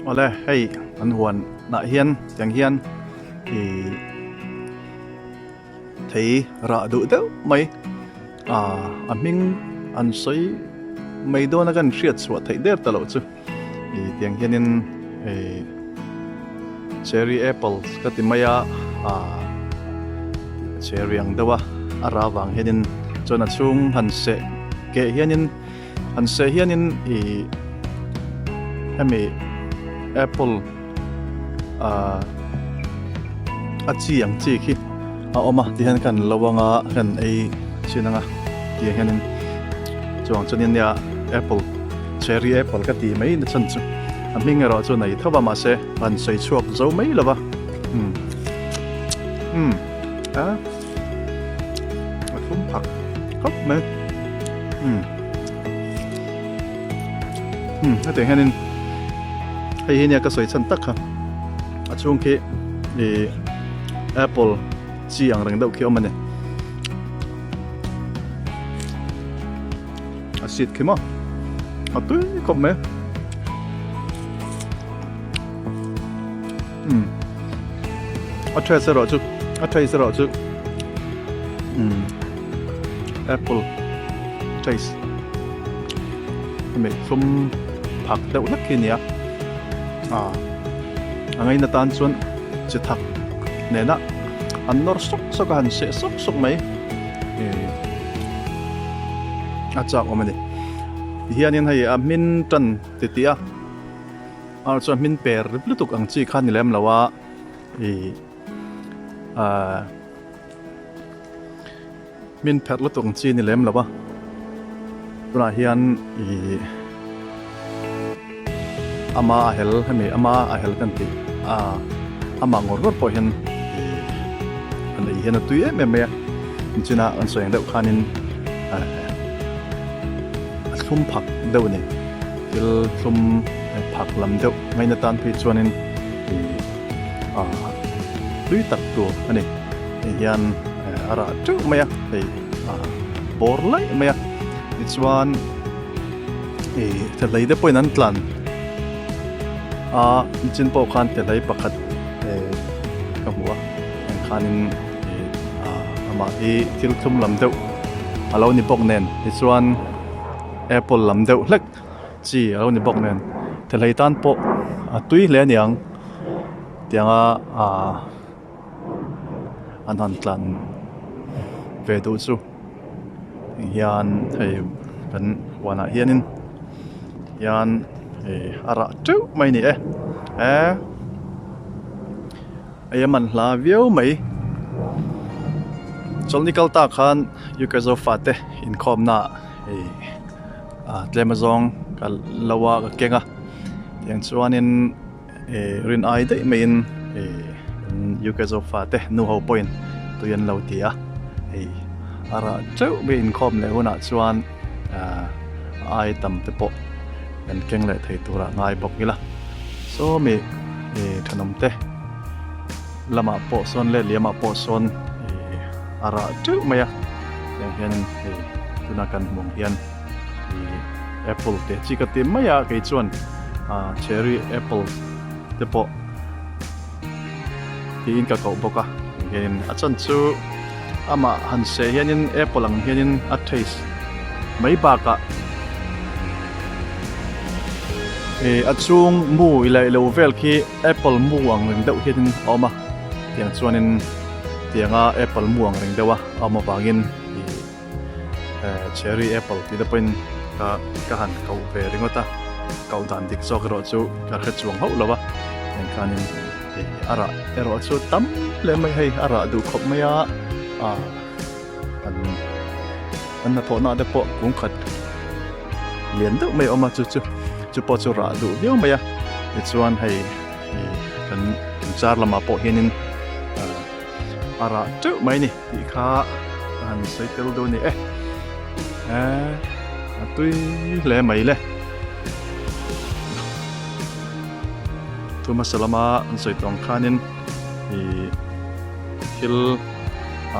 Awle hei an huan ah hian tiang hian ihh thei rah duh deuh mai ah a hming an sawi mai dawn a kan hriat chhuah theih der ta loh chu ih tiang hianin ih cherry apple ka ti mai a ah cherry ang deuh a a rah vang hianin chuan a chhung han seh keh hianin. An seh hianin ih hemi apple ah a chi ang chi khi a awm a tihian kan lo anga kan ei chin anga tiang hianin chuang chuanin nia apple cherry apple ka ti mai na chhan chu a hming erawh chu nei tho a mahse han sawi chhuak zo mai lo va umm umm a. A thlum phak khawp mai umm umm hetiang hianin hei hi nia ka sawi chhan tak kha a chhung khi ih apple chi ang reng deuh khi a awm a ni a seed khi maw a tui khawp mai umm a taste erawh chu a taste erawh chu umm apple taste hemi thlum phak deuh hlek khi a ni a ah a ngaina tan chuan chi thak nena an nawr sawk sawk a han seh sawk sawk mai ih a chak awm a ni tihianin hei a hmin tan ti tih a. Ar chuan hmin per lutuk ang chi kha ni lem lo a ih ahh hmin pherh lutuk ang chi ni lem lo a tunah hian ih ama a hel hemi ama a hel kan tih ah amah ngawr ngawr pawh hian ih an ei hian a tui em em mai a nichina an sawi ang deuh khanin ahh a thlum phak deuh a ni. Thil thlum phak lam deuh ngaina tan phei chuanin ih ah tui tak tur a ni. Hei hian a rah teuh mai a, hei ah bawr laih mai a. Tichuan ih thehlei te pawhin an tlan a, nichin pawh khan thehlei pakhat ka hmu a, heng khanin ih ah amah hi thil thlum lam deuh a lo ni bawk nen tichuan. Apple lam deuh hlek chi a lo ni bawk nen thehlei tan pawh a tui hle a niang tianga ahh an han tlan ve duh chu hian hei kan huanah hianin hian ih a rah teuh mai a ni e eh hei a man hla viau mai chawlhni kal tak khan Yukazofa te inkhawmna ah. Hei ah tlem azawng ka lo a ka keng a tiang chuanin ih rin ai daih maiin ih UK zofa te nu ho pawhin tui an lo ti a hei a rah teuh mai inkhawm leh hunah chuan ah ai tam te pawh kan keng leh thei turah ngai bawk ila sawmi ih thenawm te lamah pawh sawn leh liamah pawh sawn ih a rah teuh mai a tiang hian hei tuna kan hmuh ang hian ih apple te chi ka ti mai a kei chuan ah cherry apple te pawh tiin ka koh bawk a hianin a chan chu amah han seh hianin apple ang hianin a taste mai bakah ih a chhung mu ila ilo vel khi apple mu ang reng deuh hianin a awm a tiang chuanin. Tianga apple mu ang reng deuh a a awm avangin ih eh cherry apple tih te pawhin ka ka han koh ve ringawt a koh dan dik zawk erawh chu ka hre chuang hauh lo a tiang khanin ih a rah erawh chu tam hle mai hei a rah duh khawp mai a ah an an hnathawhna te pawh kung khat lian deuh mai a awm a chu chu chu pawh chu rah duh viau mai a tichuan hei. Ih kan char lamah pawh hianin a rah teuh mai a ni tih kha a han sawi tel dawn a ni e eh a tui hle mai le thu hmasa lama an sawi tawng khanin ih thil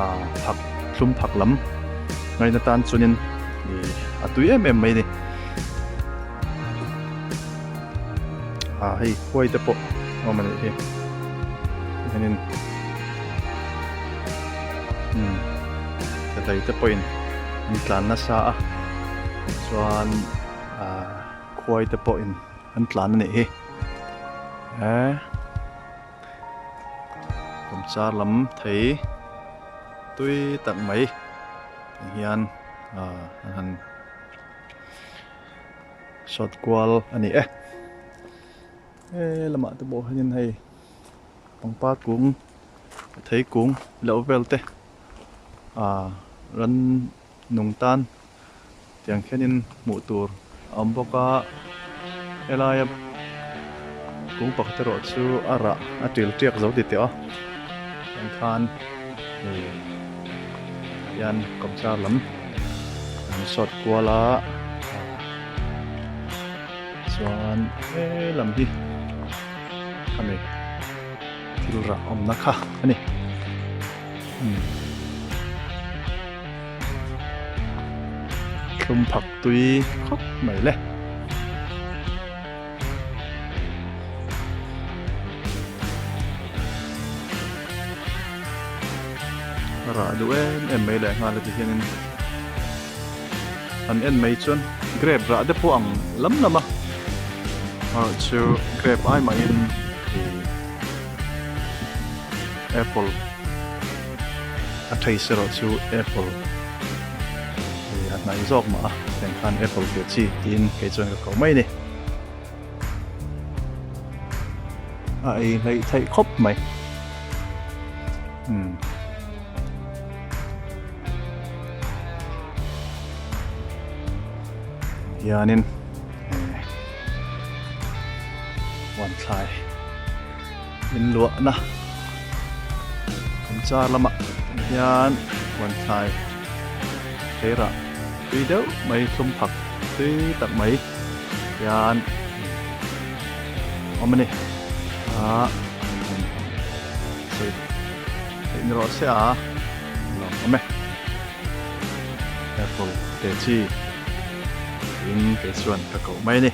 ah phak thlum phak lam ngaihna tan chuanin ih a tui em em mai a ni. Ah hei khuai te pawh a awm a nih hi hianin umm kehlei te pawhin an tlan nasa a chuan ah khuai te pawhin an tlan a nih hi eh kawmchar lam thei tui tak mai hian ah an han. Sawt kual a ni e. He lamah te pawh hianin hei pangpar kung thei kung loh vel te ah ran nung tan tiang khianin hmuh tur a awm bawk a helaia kung pakhat erawh chu a rah a til tiak zo ti teh a tiang khan ih hian kawmchar lam. An sawt kual a chuan he lam hi khami thil rah awmna kha a ni umm thlum phak tui khawp mai le. Rah duh em em mai leh nghal a ti hianin an en mai chuan grape rah te pawh ang lam lam a erawh chu grape ai mahin ih apple a taste erawh chu apple ih a hnaih zawk mah a tiang khan apple tih chi tiin kei chuan ka ko mai a ni. A ei hleih theih khawp mai. Umm. Hianin eh huan thlai in luahna kawmchar lamah hian huan thlai theirah tui deuh mai thlum phak tui tak mai. Hian awm a ni ah sawi theih ni rawh se a lawm awm e apple te chi tiin kei chuan ka koh mai a ni.